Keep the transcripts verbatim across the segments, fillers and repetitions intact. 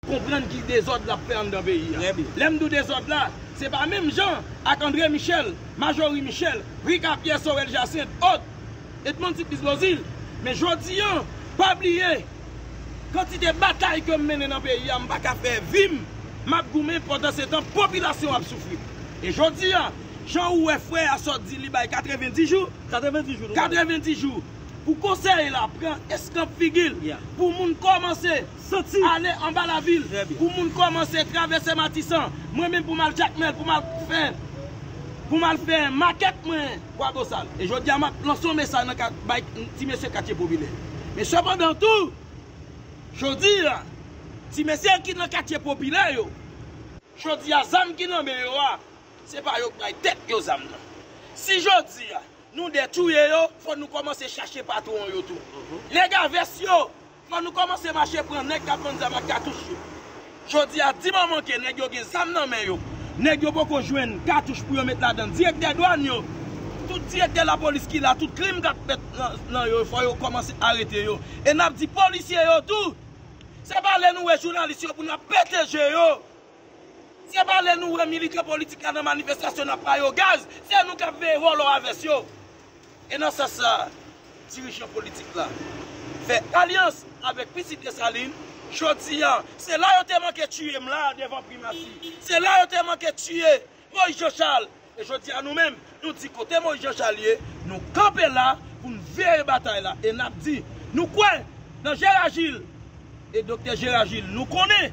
konprann ki dezòd l ap fè anndan peyi a. Trè byen. Lè m di w dezòd la, se pa menm jan ak André Michel, Majorie Michel, Ricapierre, Sorel Jacinthe, Hot, Edmonde Simplice Beauzile. Men jodi a, pa bliye, kantite batay ke m mennen nan peyi a, m pa ka fè vi m, m ap goumen pandan se tan popilasyon ap soufri. E jodi a, jan ou wè frè a sot di li bay katrevenndis jou, Katrevenndis jou, nou. Katrevenndis jou. Pou konsèy la pran eskanp figi l, pou moun kòmanse santi ale anba lavil, pou moun kòmanse travèse Matisan, mwen menm pou m al Jakmèl, pou m al fè, pou m al fè makèt mwen Kwabosal. E jodi a, m ap lanse yon mesaj nan kad bay ti mesye katye popilè. Men sepandan tou, jodi a, ti mesye ki nan katye popilè yo, jodi a, zam ki nan men yo a, se pa yo k bay tèt yo zam nan. Si jodi a, nou dètouye yo, fò nou kòmanse chache patwon yo tou. Nèg a vès yo, fò nou kòmanse mache pran nèg k ap vann zam ak katouch yo. Jodi a, di moman ke nèg yo gen zam nan men yo, nèg yo poko jwenn katouch pou yo met ladan direktè dwàn yo, tout direktè lapolis ki la, tout krim k ap fèt nan, nan yo, fò yo kòmanse arete yo. E n ap di polisye yo tou, se pa lè nou wè jounalis yo pou n ap pete je yo. Se pa lè nou wè militan politik la nan manifestasyon n ap ba yo gaz, se nou k ap veye vòlò a vès yo. E nan sans sa, dirijan politik la fè alyans avèk pitit Desalin. Jodi a, se la yo te manke tiye m la devan primati. Se la yo te manke tiye Moïse Jean Charles. E jodi a nou menm, nou di kote Moïse Jean Charles ye, nou kanpe la pou n veye batay la. E n ap di, nou kwè nan Gérard Gilles. E Doktè Gérard Gilles, nou konnen,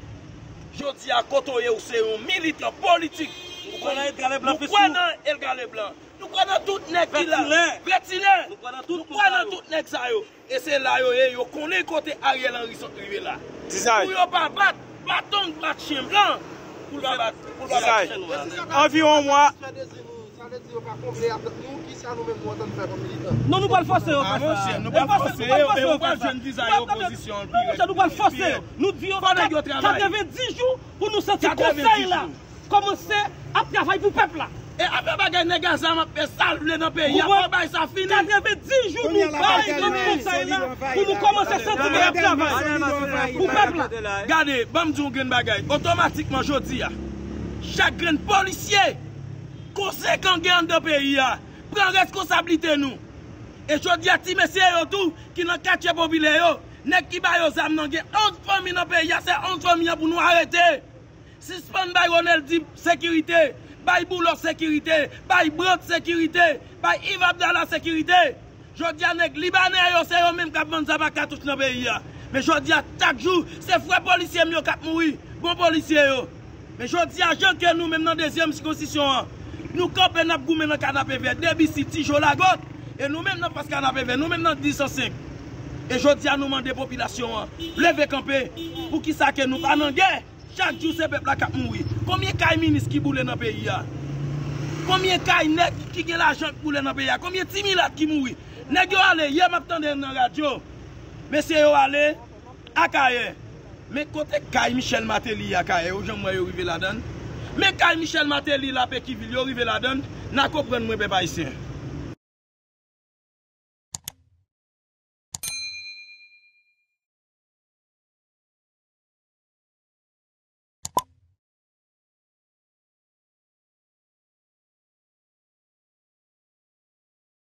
jodi a kote w ye, ou se yon militan politik. Ou kwè nan Edgar Leblanc, nou kwè nan Edgar Leblanc. Nou kwè nan tout nèg ki la. Vètilè. Vètilè. Nou kwè nan tout, nou kwè nan tout nèg sa yo. E se la yo ye, yo konnen kote Ariel Henry sot rive la. Pou yo pa bat, baton bat chen blan, pou l pa bat, pou l pa bat chen nwa. Anviwon yon mwa. Sa vle di yo pa konble atant nou, kisa nou menm nou antann fè kòm militan? Non, nou pral fòse yo fè sa. Ah, monchè, nou pral fòse yo, men ou pral jwenn vizaj opozisyon an pi rèd. Non, monchè, nou pral fòse yo. Nou di yo katrevenndis jou pou nou santi konsèy la kòmanse ap travay pou pèp la. E afè bagay nèg a zam ap fè sa l vle nan peyi a, fò bagay sa fini. Katrevenndis jou nou bay nan konsèy la pou nou kòmanse santi ke y ap travay pou pèp la. Gade, ban m di yon grenn bagay. Otomatikman jodi a, chak grenn polisye konsekan gen anndan peyi a, pran reskonsablite nou. E jodi a, ti mesye yo tou ki nan katye popilè yo, nèg ki ba yo zam nan, gen onz fanmi nan peyi a, se onz fanmi an pou nou arete. Sispann bay Roneldy sekirite, bay Boulos sekirite, bay Brandt sekirite, bay Yves Abdallah sekirite. Jodi a, nèg libanè yo, se yo menm k ap vann zam ak katouch nan peyi a. Men jodi a, chak jou, se frè polisye m yo k ap mouri, bon polisye yo. Men jodi a, jan ke nou menm nan dezyèm sikonskripsyon an, nou kanpe, n ap goumen nan Kanapevè, Debisi, Tijo, Lagot, e nou menm nan Fas Kanapevè, nou menm nan dis san senk. E jodi a, nou mande popilasyon an leve kanpe. Poukisa ke nou pa nan gè? Chak jou se pèp la k ap mouri. Konbyen kay minis ki boule nan peyi a? Konbyen kay nèg ki gen lajan k boule nan peyi a? Konbyen ti milat ki mouri? Nèg yo ale, yè m ap tande nan radyo. Mesye yo ale Akayè. Men kote kay Michel Martelly Akayè, ou janm wè yo rive ladan l? Men kay Michel Martelly Lapekivil, yo rive ladan l? N a konprann mwen, pèp ayisyen.